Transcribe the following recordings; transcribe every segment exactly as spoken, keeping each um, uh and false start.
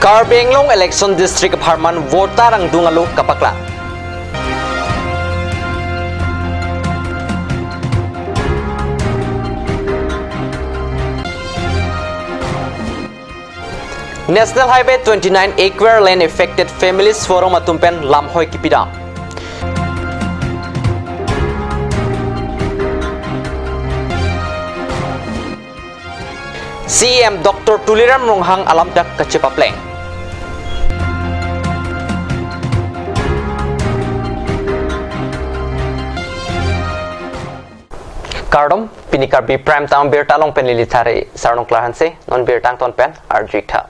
Karbi Anglong Election District apharman voter angdung alo kapaklang. National Highway twenty-nine Acquired Land Affected Families Forum atum pen lamhoi kipidam. C E M Doctor Tuliram Ronghang alam dak kachepapleng. Kardom, pini Karbi Prime Time birta along pen neli Thare Sarnong Klar Hanse, non birta angton pen arju-ik tha.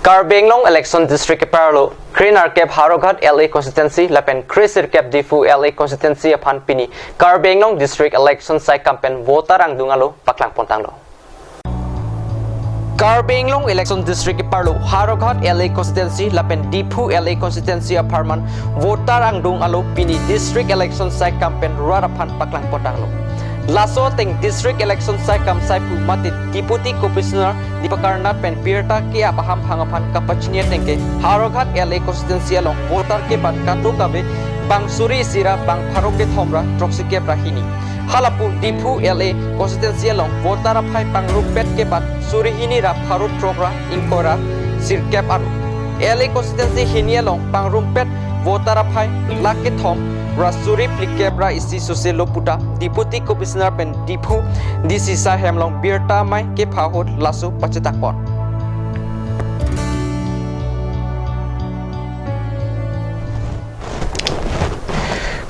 Karbi Anglong Election District keparlo, kre-nerkep Howraghat L A constituency lapen kre-sirkep Diphu L A constituency aphan pini Karbi Anglong District Election Saikam pen voter angdung alo paklang pontanglo. Karbi Anglong Election District keparlo Howraghat L A constituency lapen Diphu L A constituency apharman voter angdung alo pini District Election Saikam pen rat aphan paklang pontanglo. Laso ateng District Election Saikam saiphu mate Deputy Commissioner Dipakar Nath pen birta ke-ap aham hang aphan kapachini ateng ke Howraghat L A constituency along voter kebat kadokave bang suri isi ra bang pharo kethom ra throksi kep ra hini. Halapu Diphu L A constituency along voter aphai pangrumpet kebat suri hini ra pharo throk ra ingkoi ra sirkep aro. L A constituency hini along pangrumpet voter aphai lakh kethom ra suri phlikep ra isi sose lo puta Deputy Commissioner pen Diphu D C sahem along birta amei kepha ahut laso pachetak pon.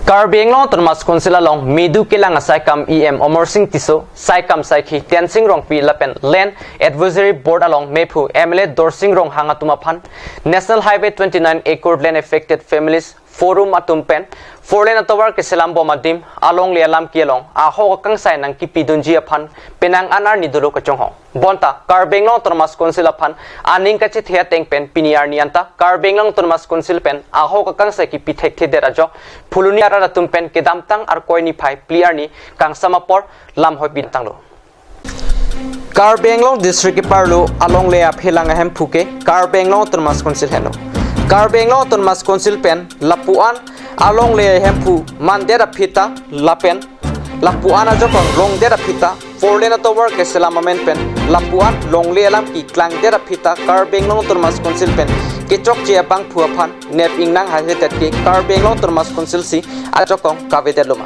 Karbi Anglong Autonomous Council along medu kelang asaikam E M Amarsing Tisso, saikam saikhi Tensing Rongpi lapen Land Advisory Board along mephu M L A Dorsing Ronghang atum aphan National Highway twenty-nine Acquired Land Affected Families Forum atum pen four lane atovar keselam bom adim alongle alam kelong ahok akangsai nangkipidunji aphan penang an arni dolo kachonghong. Bonta Karbi Anglong Autonomous Council aphan aning kachethe ateng pen pini arni anta Karbi Anglong Autonomous Council pen ahok akangsai kipi thekthedet ajok Phuloni arat atum pen kedamtang Arkoi niphai phli arni kangsam apor lamhoi pidamtanglo. Karbi Anglong District keparlo alongle aphelang ahemphu ke Karbi Anglong Autonomous Council henlo. Karbi Anglong Autonomous Council pen lapu-an alongle ahemphu mandet aphi ta lapen lapu-an ajakong longdet aphi ta four lane atovar keselam amen pen lapu-an longle alam keklangdet aphi ta Karbi Anglong Autonomous Council pen kechokche abangphu aphan nep ingnang haihetet ke Karbi Anglong Autonomous Council si ajakong kavedet loma.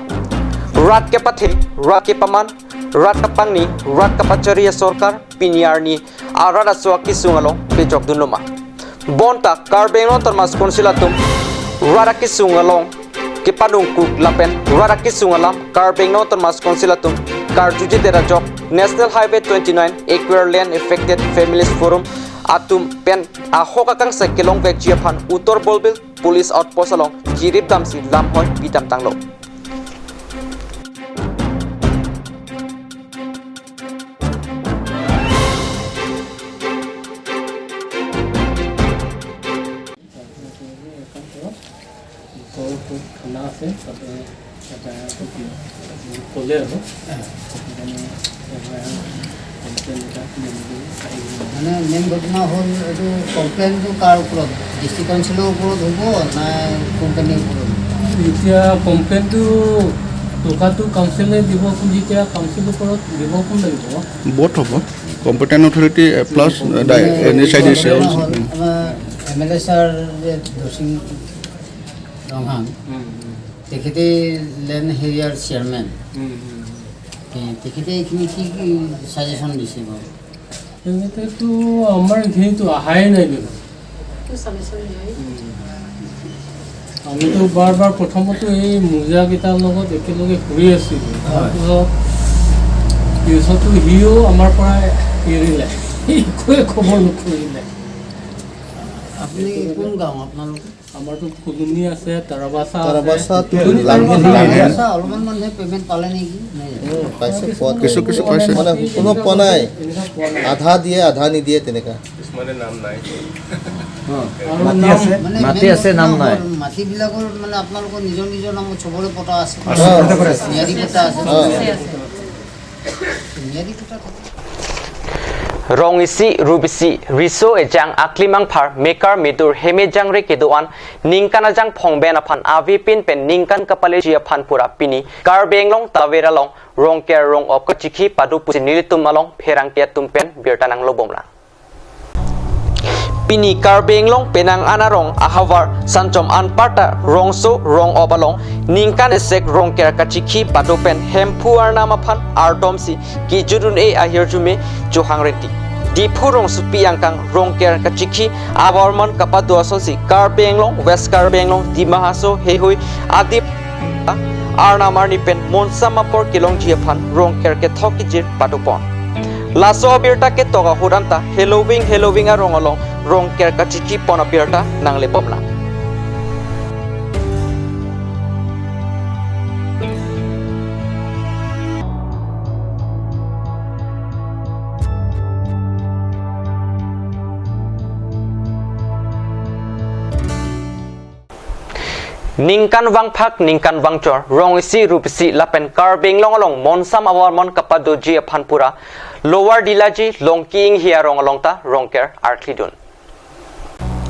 Rat kepathe, rat kepaman, rat kapangni, rat kapachari asorkar pini arni arat aso akisung along pejokdun loma. Bonta Karbi Anglong Autonomous Council atum rat akisung along kepanungkuk lapen rat akisung alam Karbi Anglong Autonomous Council atum karjujedet ajok National Highway twenty-nine Acquired Land Affected Families Forum atum pen ahok akangsai kelongvekji aphan Uttar Borbil Police Outpost along jirip damsi lamhoi pidamtanglo. ওচৰত থানা আছে, তাতে F I R এখন ক'লে আৰু। সেইটো কাৰণে F I R complain এটা নিদিবলৈ আহিলোঁ। মানে মেইন ঘটনা হ'ল, এইটো কমপ্লেইনটো কাৰ ওপৰত? ডিষ্ট্ৰিক্ট কাউন্সিলৰ ওপৰত হ'ব নে কোম্পানীৰ ওপৰত? এতিয়া কমপ্লেইনটো টকাটো কাউন্সিলে দিব, কিন্তু এতিয়া কাউন্সিলৰ ওপৰত দিব কোন লাগিব? ব'থ হ'ব, competent authority plus N H I D C. হ'ল আমাৰ এম এল এ ছাৰ যে দৰসিং ৰংহাং, উম, উম। তেখেতে লেণ্ড হেৰিয়াৰ চেয়াৰমেন। উম, উম, উম। এ, তেখেতে এইখিনি কি, কি ছাজেশ্যন দিছে বাৰু? এনেকেতো আমাৰ এইখিনিতো অহাই নাই দেখোন। একো ছাজেশ্যন নাই। উম। আমিতো বাৰ বাৰ প্ৰথমতো এই মোজাকেইটাৰ লগত একেলগে ঘূৰি আছিলোঁ। হয়। তাৰপিছত পিছতো সিও আমাৰ পৰা এৰিলে। একোৱে খবৰ নুখুজিলে। আপুনি কোন গাঁও আপোনালোকৰ? আমাৰতো ফুলনি আছে, তাৰাবাচা আছে। তাৰাবাচাটো ফুলনি লাংহেন, তাৰাবাচা। লাংহেন। আচ্ছা, অলপমান মানুহে পেমেণ্ট পালে নেকি? নাই। উম, পাইছে, পোৱা কিছু কিছু পাইছে। মানে সম্পূৰ্ণ পোৱা নাই। এনেকুৱা পোৱা নাই। আধা দিয়ে, আধা নিদিয়ে তেনেকা। কিছুমানে নাম নাই। অ, আৰু মাটি নাম আছে, মানে মাটি মেইন আছে, নাম ঘটনা নাই। হ'ল মাটিবিলাকৰ মানে আপোনালোকৰ নিজৰ নিজৰ নামত চবৰে পটা আছে। আছে, পটা আছে। ম্যাদী পটা আছে। অ। ম্যাদী পটা থাকে। Rong isi, rup isi, riso ejang, aklim angphar, mekar medur, heme jangre kedo-an, ningkan ajang phongben aphan avepin pen ningkan kapaleji aphan pura pini Karbi Anglong Tavera along Rongker rong-op kachikhi pado pusi nelitum along pherangke atum pen birta nanglobomlang. Pini Karbi Anglong penang an arong ahavar Sanchom anparta rongso rong-op along ningkan esek Rongker kachikhi pado pen Hemphu arnam aphan ardomsi kejut un-e ahirjume chohang renti. Diphu rongsopi angkang Rongker kachikhi ahavar man kapado asonsi Karbi Anglong, West Karbi Anglong, Dima Hasao, Heihui adim arnam arni pen monsam apor kelongji aphan Rongker kethok kejir padopon. Laso abirta ketok ahut anta heloving heloving arong along Rongker kachikhi pon abirta nanglebomlang. Ningkan vangphak, ningkan vangchor, rong isi rup isi lapen Karbi Anglong along monsam ahavar man kapadoji aphan pura Lower Dilaji Longki Inghi arong along ta Rongker arklidun.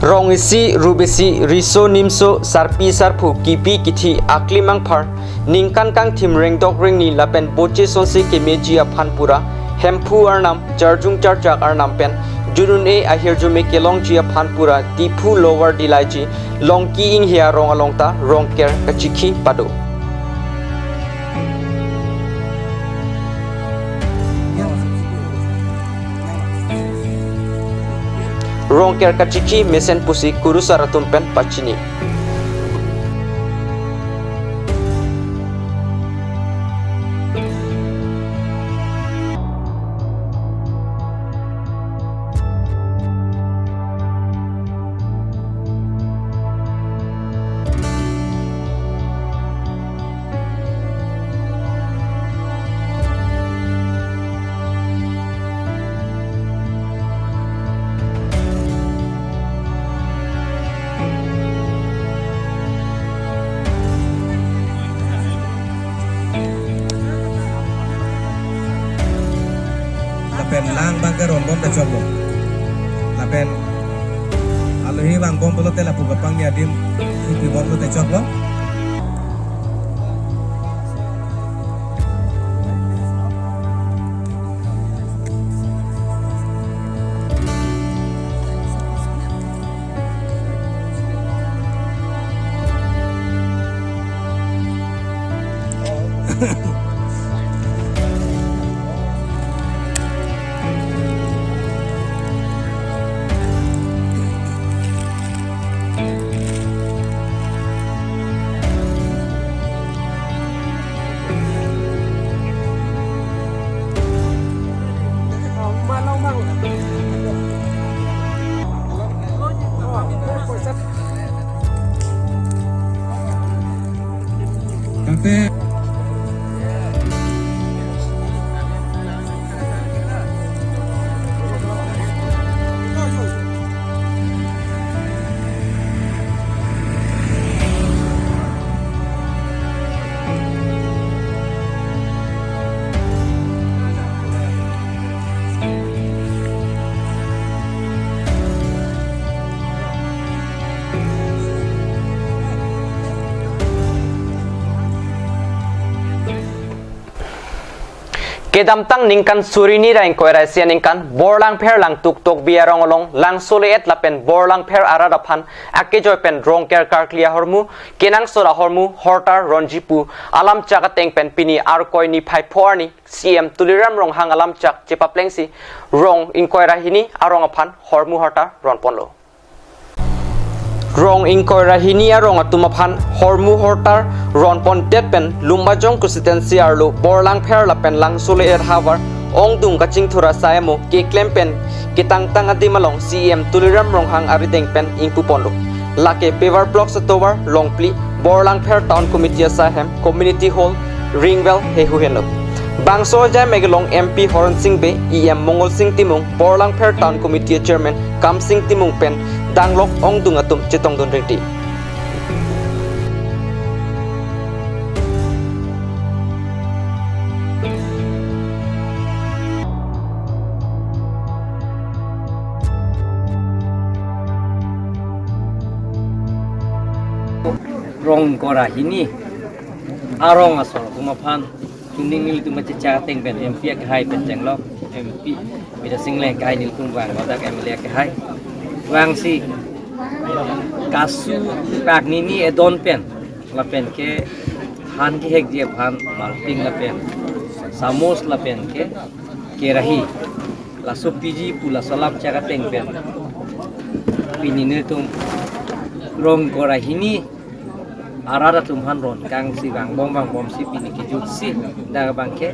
Rong isi, rup isi, riso nimso, sarpi sarpo, kipi kithi, aklim angphar, ningkan kangthim rengdok rengni lapen boche sonse kemeji aphan pura Hemphu arnam charjung charjak arnam pen jut un-e ahirjume kelongji aphan pura Diphu Lower Dilaji Longki Inghi arong along ta Rongker kachikhi pado. Rongker kachikhi mesen pusi kurusar atum pen pachini. Lapen lang abang ke ronbom ta choklo. Lapen alohi vangbom pulote lapu kapangni adim ipi bomlo te choklo. Kate. Kedamtang ningkan suri hini ra ingkoi ra isi aningkan Borlangpher Langtuk Tokbi arong along Langso le-et lapen Borlangpher arat aphan akejoi pen Rongker karkli ahormu kenangsot ahormu hortar ronji pu alamchak ateng pen pini Arkoi niphai pho arni C E M Tuliram Ronghang alamchak chepaplengsi rong ingkoi ra hini arong aphan hormu hortar ronponlo. Rong ingkoi ra hini arong atum aphan hormu hortar ronpondet pen Lumbajong constituency arlo Borlangpher lapen Langso le-et havar ongdung kachingthur asai amo keklem pen ketangtang adim along C E M Tuliram Ronghang arideng pen ingpuponlo. Lake Pawar Blocks atovar Longpli, Borlangpher Town Committee asai ahem, Community Hall, Ringwell, Heihui henlo. Bangso ajai mek along M P Horen Sing Bey, E M Mongol Sing Timung, Borlangpher Town Committee Chairman Kamsing Timung pen danglok ongdung atum chetongdun ringti. Rongkor ahini arong asor atum aphan chuning nelitum kachechak ateng pen M P akehai pen chenglok, M P Bidya Sing Engleng akehai nelitum vang ladak M L A akehai vangsi kasu pak nini edon pen lapen ke han kehekji aphan balting lapen samus lapen ke kerahi laso piji pu laso lamchak ateng pen pini nelitum Rongkor ahini arat atum aphan ronkangsi vangbom vangbomsi pini kejutsi dak abangke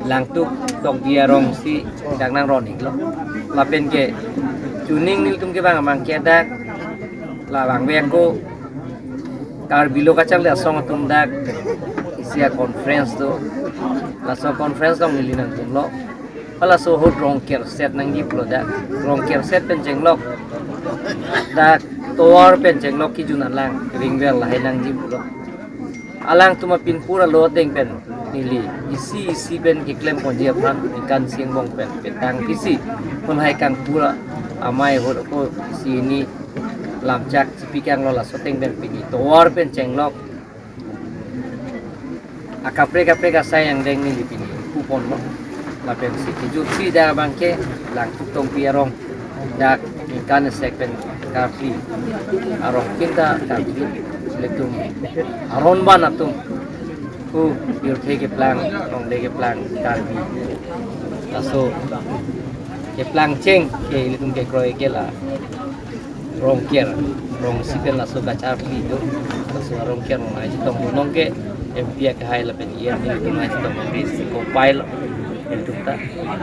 Langtuk Tokbi arongsi dak nangron-iklo. Lapen ke chuning nelitum kevang abangke dak la vangve ako Karbi Lo Kacharli Asong atum dak isi a-conference do, laso conference along neli nangdunlo. Halaso ahut Rongker set nangji pulo dak. Rongker set pen chenglok dak tovar pen chenglok kejun alang ringvel lahai nangji pulo. Alangtum apin pura lo ateng pen neli isi isi pen keklem ponji aphan ningkan isi angbong pen petang isi pon hai kangpura amei ahut ako isi hini lamchak chipikanglo, laso ateng pen pini tovar pen chenglok akaprek kaprek asai angdeng neli pini puponlo. Lapensi kejutsi dak abangke Langtuk Tokbi arong dak ningkan isi pen karkli arong kinta karkli ilitum aron ban atum ku pirthe keplang, longle keplang Karbi. Laso keplang cheng ke ilitum kekroi ke la Rongker, rongsi pen laso kacharli do, laso Rongker along nangchetongdun nonke M P akehai lapen E M nelitum nangchetongdun ke isi kopai lo ilitum ta.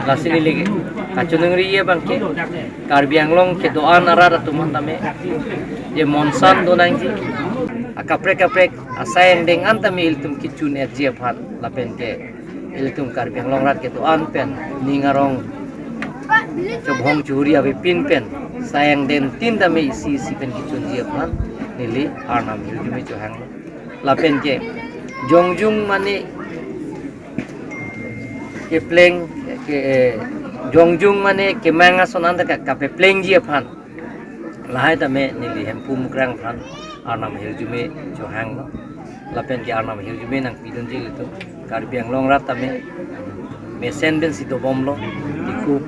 Lasi neli kachiningri abangke Karbi Anglong kedo-an arat atum aphan tame je monsam do nangji, akaprek kaprek asai angdeng an tame ilitum kechun-etji aphan lapen ke ilitum Karbi Anglong arat kedo-an pen ning arong chobhong churi avepin pen sai angdeng tin tame isi isi pen kechunji aphan neli Arnam ahirjume chohanglo. Lapen ke jongjung mane kepleng ke, eh, jongjung mane kemang ason anta ka, kapeplengji aphan lahai tame neli Hemphu Mukrang aphan Arnam ahirjume chohanglo. Lapen ke Arnam ahirjume nangpidunji ilitum Karbi Anglong arat tame mesen pensi dobomlo, tikup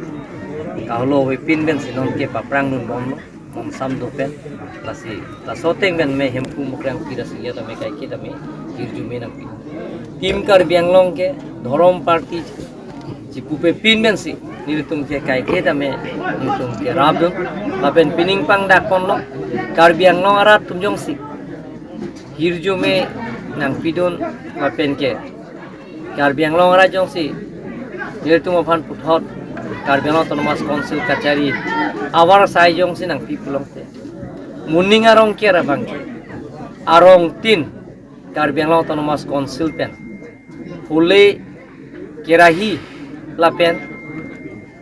kaholo avepin pensi nonke paprangdunbomlo, monsam do pen. Lasi laso ateng pen me Hemphu Mukrang pira singya tame kaike tame ahirjume nangpi. Team Karbi Anglong ke dhorom party chipupepin pensi nelitum ke kaike tame nelitum ke rapdun lapen pining pangdakponlo. Karbi Anglong arat atum jongsi ahirjume nangpidun lapen ke Karbi Anglong arat jongsi nelitum aphan puthot Karbi Anglong Autonomous Council kachari avarsai jongsi nangpi pulote, moning a-Rongker abangke arong tin Karbi Anglong Autonomous Council pen hule kerahi lapen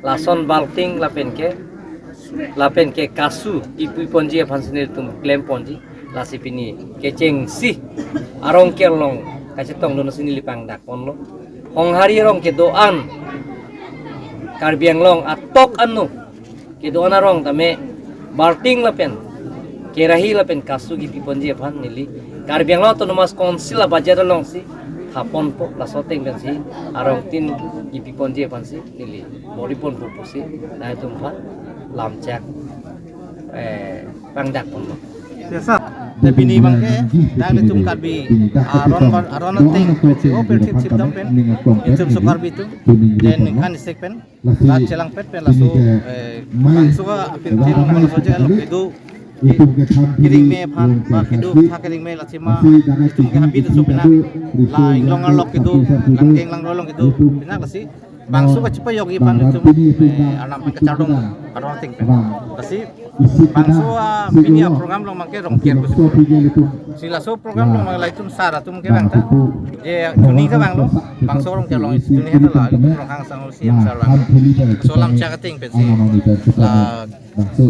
lason balting lapen ke lapen ke kasu kipuponji aphansi nelitum klemponji. Lasi pini kechengsi a-Rongker along kachetongdunsi neli pangdakponlo. Honghari arong kedo-an Karbi Anglong atok anu kedo-an arong tame balting lapen kerahi lapen kasu kipiponji aphan neli Karbi Anglong Autonomous Council a-budget alongsi thaponpo, laso ateng pensi arong tin kipiponji aphansi neli bor-iponpo pusi nangtum aphan lamchak, eh, pangdakponlo. Yes, sir. Te pini abangke dak ilitum Karbi aron, aron ateng, o pirthip chipdam pen, ilitum so Karbi atum, then ningkan isi pen dak chelangpet pen laso, eh, bangso apirthe along laso je along kedo, keringme aphan, ma kedo tha keringme lachima, ilitum ke habit so pena, la inglong arlo kedo, langkeng langno along kedo, pena lasi bangso kachipajokji aphan ilitum, eh, Arnam aphan kachardom, kardom ateng pen. Lasi bangso, ah, pini a-program along abangke Rongker pusi. Si laso program along abang la ilitum sar atum kevang ta. Je chuning kevanglo, bangso Rongker along chuning heta la ilitum Ronghang sang C M sar vang. Laso lamchak ateng pensi la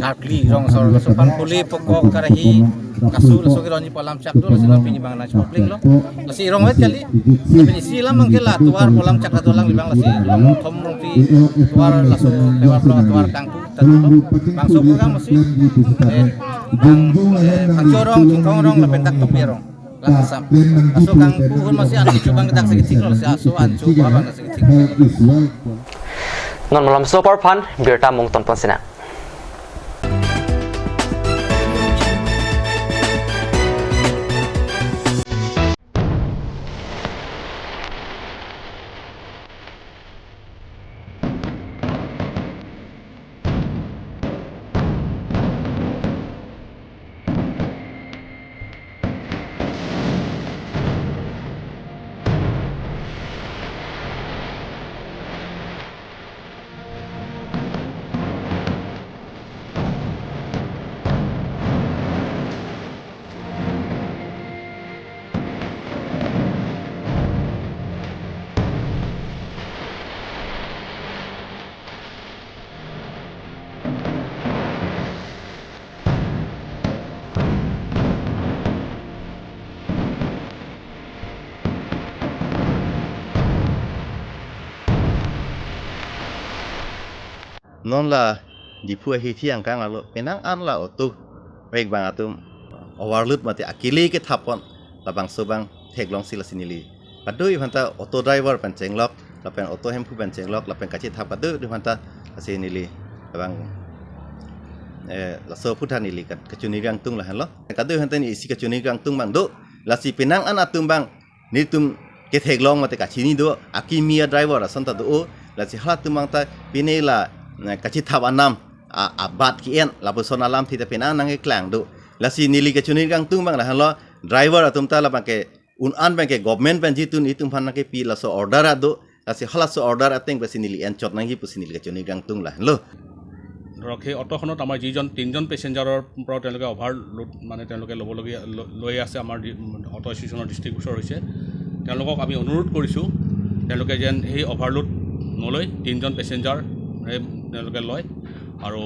karkli rong asor laso pan pule pokok kerahi kasu laso keronji pu alamchak do, lasi la pini abang nangchipapling lo. Lasi rong vet kali. Tapi isi alam abangke la tovar pu alamchak dolang, li abang lasi rong thom rong phli tovar laso tovar lo, tovar kangpu tadi lo. Bangso program lasi, eh, Jungjung ahem nang Angcho rong, Chingthong rong, lapen dak Topi rong. Langsam. Aso kangpu ahut masi an chubang dak si kethik lo, si aso an chu abang si kethik. Non malomso apor aphan birta mung tonpon sinang. Non la Diphu ahithi angkang arlo penang an la auto vek abang atum overload mate akele kethap pon labangso abang theklong si lasi neli kadokave aphanta auto driver pen chenglok lapen auto hemphu pen chenglok lapen kachethap kadokave aphanta lasi neli labang, eh, laso aphuthak neli ka-, kachini kangtung lahenlo. Kadokave aphanta neli isi kachini kangtung abang do, lasi penang an atum abang netum ketheklong mate kachini do, akimi a-driver ason ta do, lasi halatum abang ta pine la, eh, kachethap anam a, abat ke-en lapuson alamthe ta penang nangkeklang do. Lasi neli kachini kangtung abang lahenlo, driver atum ta labang ke un-an abang ke government pen jitu netum aphan nangkepi laso order do, lasi halaso order ateng pensi neli enchot nangji pusi neli kachini kangtung lahenlo. ধৰক, সেই অটোখনত আমাৰ যিজন তিনিজন পেচেঞ্জাৰৰ পৰা তেওঁলোকে অভাৰলোড, মানে, তেওঁলোকে ল'বলগীয়া, ল-, লৈ আছে, আমাৰ ডি-, অটো এছ'চিয়েশ্যনৰ দৃষ্টিগোচৰ হৈছে। তেওঁলোকক আমি অনুৰোধ কৰিছোঁ, তেওঁলোকে যেন সেই অভাৰলোড নলৈ তিনিজন পেচেঞ্জাৰে তেওঁলোকে লয়। আৰু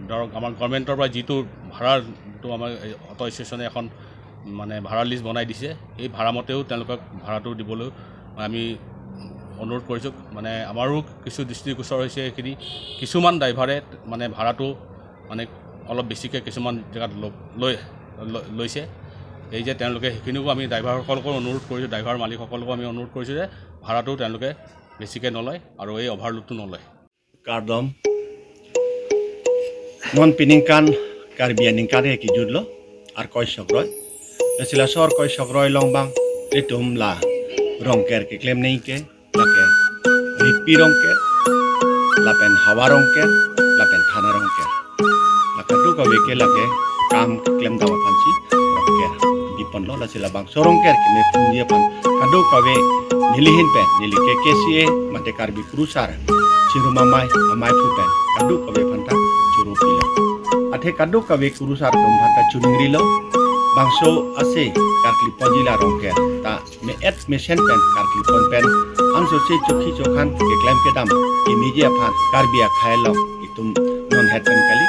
ধৰক, আমাৰ গভৰ্ণমেণ্টৰ পৰা যিটো ভাড়া, যিটো আমাৰ এই অটো এছ'চিয়েশ্যনে এখন মানে ভাড়া লিষ্ট বনাই দিছে, এই ভাড়া মতেও তেওঁলোকক ভাড়াটো দিবলৈ আমি অনুৰোধ কৰিছোঁ। মানে আমাৰো কিছু দৃষ্টিগোচৰ হৈছে এইখিনি, কিছুমান ড্ৰাইভাৰে মানে ভাড়াটো মানে অলপ বেছিকৈ কিছুমান জেগাত ল-, লৈ, ল-, লৈছে। এই যে তেওঁলোকে সেইখিনিকো আমি ড্ৰাইভাৰসকলকো অনুৰোধ কৰিছোঁ, ড্ৰাইভাৰ মালিকসকলকো আমি অনুৰোধ কৰিছোঁ যে ভাড়াটো তেওঁলোকে বেছিকৈ নলয় আৰু এই অভাৰলোডটো নলয়। Kardom. Non piningkan Karbi aningkan ke kijut lo, Arkoi Sokroi. Lasi laso Arkoi Sokroi along abang, itum la Rongker keklem nangji ke, lake Ripi Rongker, lapen Hawa Rongker, lapen Thana Rongker. La kadokave ke lake kam klemdam aphansi Rongker biponlo, lasi labangso Rongker keme phungji aphan kadokave neli ahin pen, neli K K C A mate Karbi Kurusar Chirum Amei, Ameiphu pen kadokave aphanta choro pilo. Athe kadokave Kurusar atum aphanta choningrilo, bangso ase karkli ponji la Rongker ta me-et mesen pen karkli pon pen, anso se chokhi chokhan keklem kedam kemeji aphan Karbi akhei along itum non het pen kali,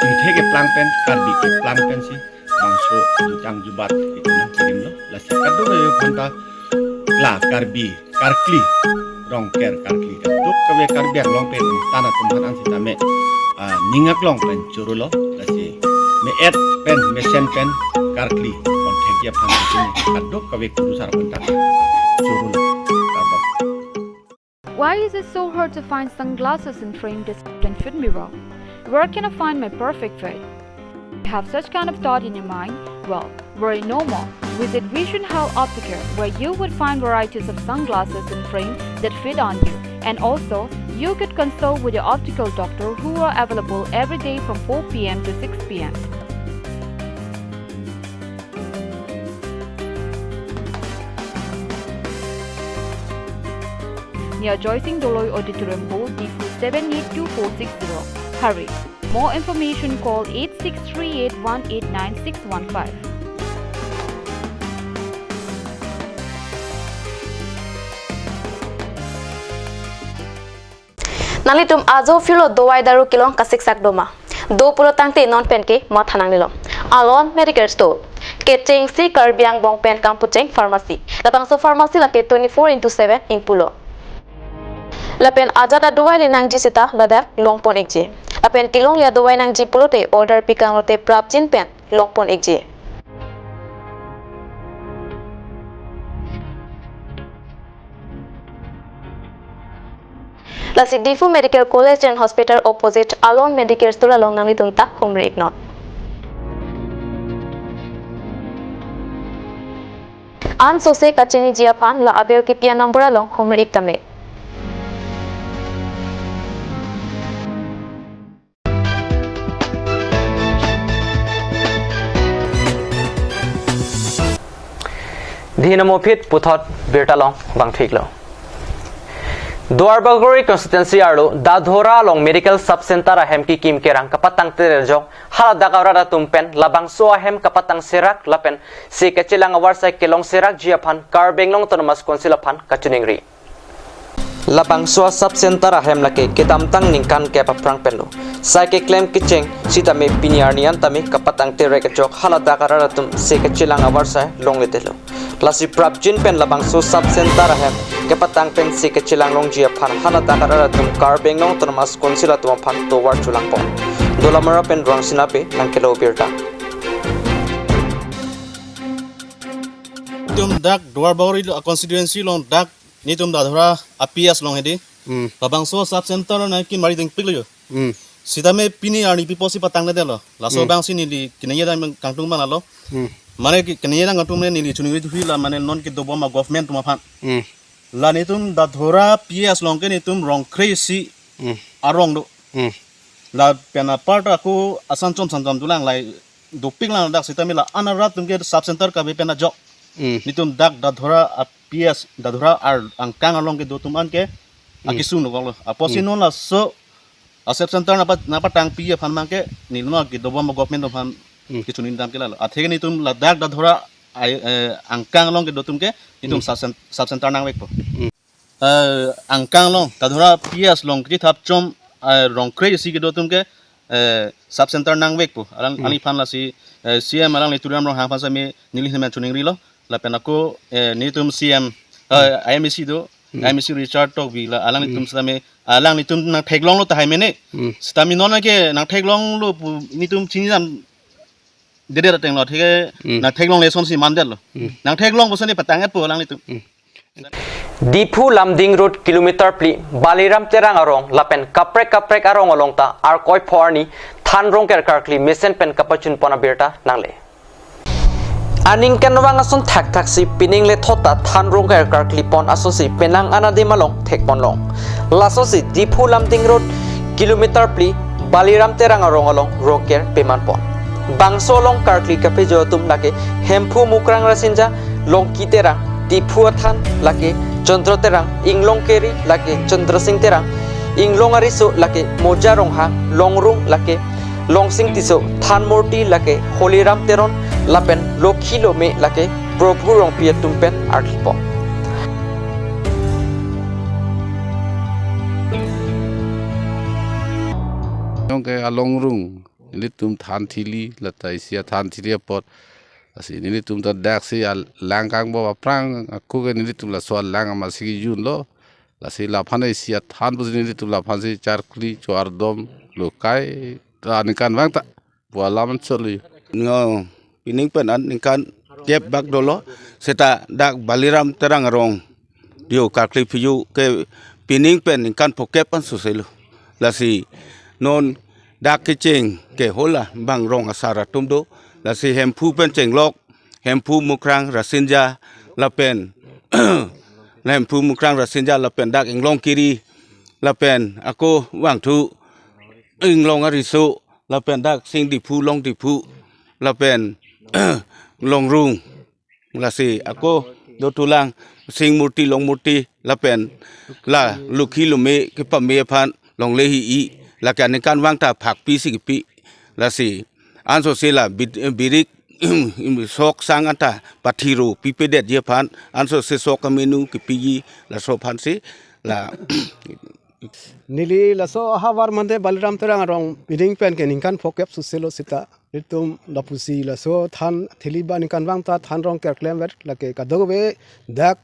pithe keplang pen, Karbi keplang pensi bangso jutang jubat itum nangkirimlo. Lasi kadokave aphanta la Karbi karkli, Rongker karkli, kadokave Karbi Anglong pen tan atum aphan an sitame, ah, ning aklong pen chorolo, lasi me-et pen mesen pen karkli pon thekji aphan sitame kadokave Kurusar aphanta chorolo. Kardom. Why is it so hard to find sunglasses in frame, distance, and fit mirror? Where can I find my perfect fit? You have such kind of thought in your mind? Well, worry no more. Visit Vision Health Optical, where you would find varieties of sunglasses in frame that fit on you. And also, you could consult with your optical doctor, who are available every day from four p m to six p m. Near Joysing Doloi Auditorium Hall, Diphu seven eight two four six zero. Hurry! More information, call eight six three eight one eight nine six one five. Nanglitum ajo phirlo dovai daru kelong kasiksak doma? Do pulo tangte non penke matha nangnelo. Alon Medical Store. Kechengsi Karbi angbong pen kangpucheng pharmacy. Labangso pharmacy lake twenty-four into seven ingpulo. Lapen ajat adovai le nangji seta ladak longpon ikji. Lapen kelongli adovai nangji pulote order pikang lote prapjin pen longpon ikji. Lasi Diphu Medical College and Hospital opposite Alon Medicare Store along nanglitum ta humri iknon. Ansose kachiniji aphan la aber kipi a-number along humri ik tame. Dhinamopit puthot birta long bang thiklo. Duarbagori constituency arlo Dadhora along medical sub center ahem kekim kerang kapatang terjok haladak arat atum pen labangso ahem kapatang serak lapen se kachelang avarsai kelong serakji aphan Karbi Anglong Autonomous Council aphan kachiningri. Labangso a-sub center ahem lake kedamtang ningkan kep aphrang penlo sai keklem kecheng sitame pini arni an tame kapatang terek ajok haladak arat atum se kachelang avarsai longledetlo. Lasi prapjin pen labangso sub center ahem kepatang pen se kachelang longji aphan haladak arat atum Karbi Anglong Autonomous Council atum aphan tovar cholangpon. Dolamara pen Rangsina Bey nangkelo birta. Itum dak Duarbagori lo, a constituency along dak nelitum Dadhora a P S along hedi. Hmm. Labangso sub center na ki mari ding piklo jo. Hmm. Sitame pini arni pi apotsi patangledetlo. Laso Hmm. bangsi neli keningje dam kangtung manalo. Hmm. Mane ki-, keningje dam kangtung mane neli chuningri thuhi la mane non kedobom a-government atum aphan. Hmm. La nelitum Dadhora P S along ke nelitum rong kre-isi Hmm. arong do. Hmm. Lapen apar ta ako asan chom san chom dolang lai dopik lang dak sitame la-an arat atum ke sub center kave pen ajok. Hmm. Nelitum dak Dadhora a P S, Dadhora ar angkang along kedo atum an ke Hmm. akesung dokoklo. Apotsi Hmm. non laso a sub center napa, nangpatangpi aphan abang ke neli non kedobom a-government atum aphan Hmm. kechoningri dam ke lalo. Athe ke nelitum ladak Dadhora ai, eh, angkang along kedo atum ke nelitum Hmm. sub cen-, sub center nangvekpo. Hmm. Eh, angkang along, Dadhora P S along kechethap chom, eh, rong kre-isi kedo atum ke, eh, sub center nangvekpo. Alang, Hmm. alangphan lasi, eh, C M alangli Tuliram Ronghang aphan sitame neli hemen choningrilo. Lapen ako, eh, nelitum C M, eh, Hmm. I M A C do, Hmm. I M A C Richard Tokbi la alanglitum Hmm. sitame, alanglitum nangtheklonglo tahai mene. Hmm. Sitame non ke nangtheklonglo pu nelitum chini dam dede atenglo, thik ke Hmm. nangtheklongle asonsi mandetlo. Hmm. Nangtheklong bosan ni patang et po alanglitum. Hmm. Diphu Lumding Road kilometer phli Baliram Terang arong lapen kaprek kaprek arong along ta Arkoi pho arni than rongker karkli mesen pen kapachunpon abirta nangle. Aningkanvang ason thakthaksi pining lethot ta than rongker karklipon asonsi penang an adim along thekponlong. Lasonsi Diphu Lumding Road kilometer phli Baliram Terang arong along rongker pemanpon. Bangso along karkli kapejo atum lake Hemphu Mukrang Rasinja, Longki Terang, Diphu Athan lake Chandra Terang, Inglong Keri lake Chandra Sing Terang, Inglong Ariso lake Moja Ronghang, Longrung lake Longsing Tisso, Thanmurti lake Holiram Teron, lapen Lokhi Lome lake Prabhu Rongpi atum pen arlipon. Nong ke alongrung, nelitum than thili, lata isi athan thili apot. Lasi nelitum ta daksi alang kangbo aphrang, ako ke nelitum laso alang amatsi kejunlo. Lasi laphan isi athan pusi nelitum laphansi charkli chardom lokai ta aningkanvang ta pu alam choli. No, pining pen an ningkan kep bak dolo, seta dak Baliram Terang arong dio karkli phiju ke pining pen ningkan phokep an soselo. Lasi non dak kecheng ke hala bang rong asar atum do. Lasi Hemphu pen chenglok, Hemphu Mukrang Rasinja lapen Hemphu Mukrang Rasinja lapen dak Inglong Kiri lapen ako vangthu Inglong Ariso lapen dak Sing Diphu, Long Diphu lapen Longrung. Lasi ako dotulang Sing Murti, Long Murti lapen la Lokhi Lome kepame aphan longle hi-i, lake aningkanvang ta phakpi si kipi. Lasi ansose la bit-, birik sok sang anta pathiro pipedetji aphan ansose sok amenu kipiji, laso aphansi la neli laso ahavar mande Baliram Terang arong pining pen ke ningkan phokep soselo seta nelitum lapusi laso than thili ba ningkanvang ta than rongker klemver, lake kadokave dak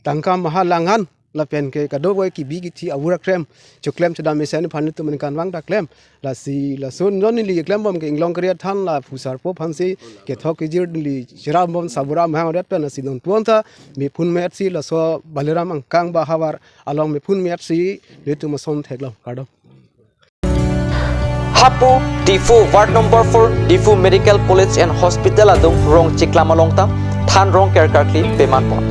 tangka maha lang an lapen ke kadokave kebi kethe avur akrem choklem chodam mesen aphan nelitum aningkanvang ta klem. Lasi lason non neli klembom ke Inglongkiri athan la phusarpo aphansi kethok kejir neli cherambom Sabura Mahang adet pen, lasi non puan ta mephun me-etsi laso Baliram Angkang ba havar along mephun me-etsi nelitum ason theklong, kardom. Hapu, Diphu, Ward number four, Diphu Medical College and Hospital adung rong chiklam along ta than rongker karkli peman pon.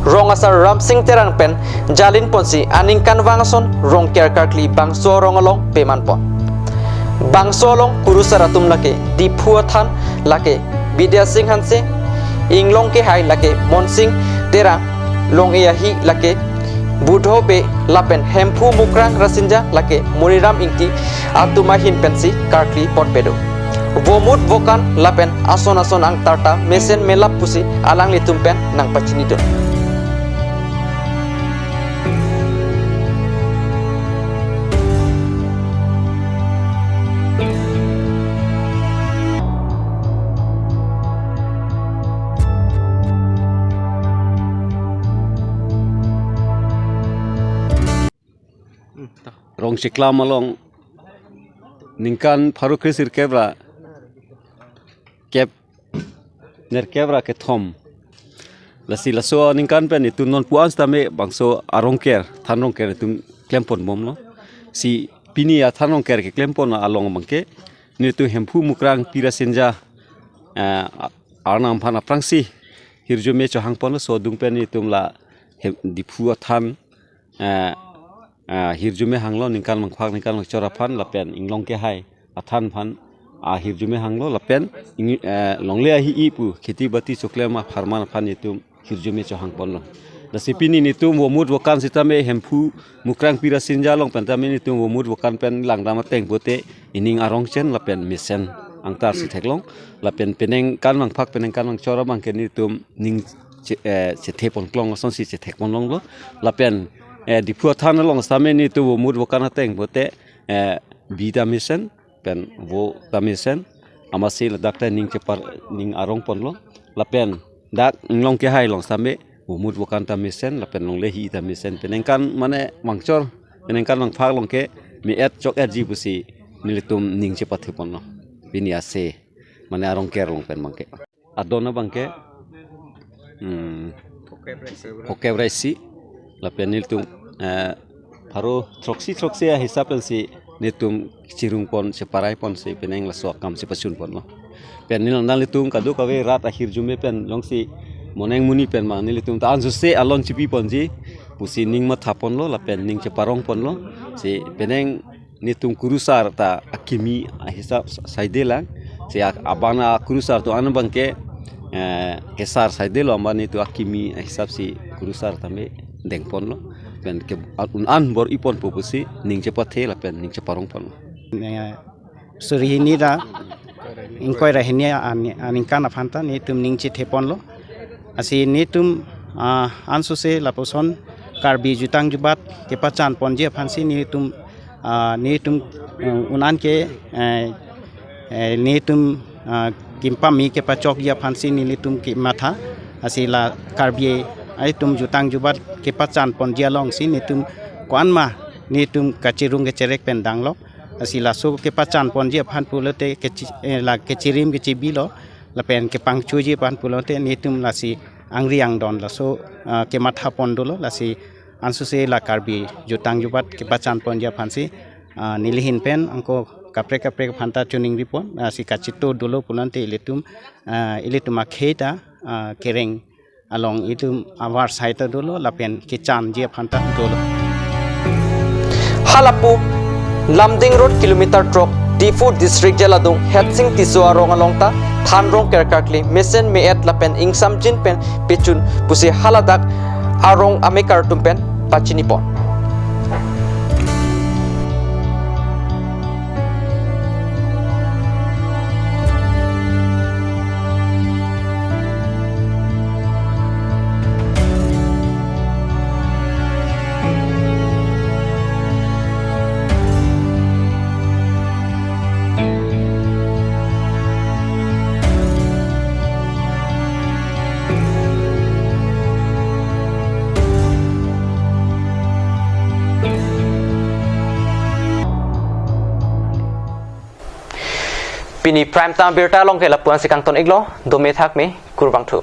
Rong asar Ramsing Terang pen jalin ponsi aningkanvang ason rongker karkli bangso arong along peman pon. Bangso along kurusar atum lake Diphu athan lake Bidya Sing Hanse, Inglong Kehai lake Monsing Terang, Long-e Ahi lake Budho Bey lapen Hemphu Mukrang Rasinja lake Moniram Ingti atum ahin pensi karkli ponpe do. Vomut vokan lapen ason ason angtar ta mesen melap pusi alanglitum pen nangpachinidun. Rong chiklam along ningkan pharo kre sirkep ra kep nerkep ra kethom. Lasi laso aningkan pen itum non puan sitame bangso arongker, than rongker itum klem ponbomlo. Si pini athan rongker keklem pon along abangke nelitum Hemphu Mukrang Pi Rasinja, eh, arnam aphan aphrangsi hirjume chohang ponlo. Laso adung pen nelitum la hem-, Diphu athan, eh, ah, hirjume hanglo, ningkan mangphak ningkan mangchor aphan lapen Inglong Kehai athan aphan, ah, hirjume hanglo lapen ing-, eh, Long-e Ahi pu kheti bati choklem apharman aphan nelitum hirjume chohang ponlo. Lasi pini nelitum vomut vokan sitame Hemphu Mukrang Pi Rasinja along pen tame nelitum vomut vokan pen langdam ateng pote ining arong chen lapen mesen angtar si theklong, lapen peningkan mangphak peningkan mangchor abangke nelitum ning che-, eh, chethe ponklong asonsi chethek ponlonglo. Lapen, eh, Diphu athan along sitame nelitum vomut vokan ateng pote, eh, bi ta mesen pen vo ta mesen, amatsi ladak ta ning chepar, ning arong ponlo. Lapen dak Inglong Kehai along sitame vomut vokan ta mesen lapen Long-e Ahi ta mesen, peningkan mane mangchor, peningkan mangphak along ke me-et chok-etji pusi nelitum ning chepathe ponlo. Pini ase mane arongker along pen abangke. Adon abangke, hmm, phokep ra isi. Lapen nelitum, eh, pharo throksi throksi ahisap pensi nelitum chirung pon, cheparai ponsi penang laso akam si pachun ponlo. Pen neli nanglitum kadokave rat ahirjume pen jongsi moneng muni pen ma nelitum ta ansose alon chipi ponji pusi ning matha ponlo lapen ning cheparong ponlo. Si penang nelitum kurusar ta akimi ahisap sa-, saidelang. Si a-, abang akurusar atum an abangke, eh, hesar saidelo, abang nelitum akimi ahisap si kurusar tame deng ponlo. Pen ke un-an bor-i ponpo pusi ning chepathe lapen ning cheparong ponlo. Eh, suri hini ra ingkoi ra hini ani-, aningkan aphan ta nelitum ning chethe ponlo. Lasi nelitum, ah, ansose lapuson Karbi jutang jubat kepachan ponji aphansi nelitum, ah, nelitum, eh, un-an ke, eh, eh, nelitum, ah, kimpame kepachokji aphansi nelitum kematha. Lasi la Karbi atum jutang jubat kepachan ponji alongsi nelitum ko-an ma nelitum kachirung kecherek pen danglo. Lasi laso kepachan ponji aphan pulote kechi-, eh, la kechirim kechibilo lapen kepangchuji aphan pulote nelitum lasi angri angdon laso, ah, kematha pon dolo. Lasi ansose la Karbi jutang jubat kepachan ponji aphansi, ah, neli ahin pen anke kaprek kaprek aphan ta choningri pon, ah, si kachito dolo pulote ilitum, ah, ilitum akhei ta, ah, kereng along itum avar sai ta dolo lapen kechanji aphan ta dolo. Halapu Lumding Road kilometer throk, Diphu District jaladung Hetsing Tisso arong along ta than rongker karkli mesen me-et lapen ingsamjin pen pechun pusi haladak arong amekar atum pen pachini pon. Pini Prime Time abirta along ke lapu-an si kangton iklo, dome thakme, kurvangthu.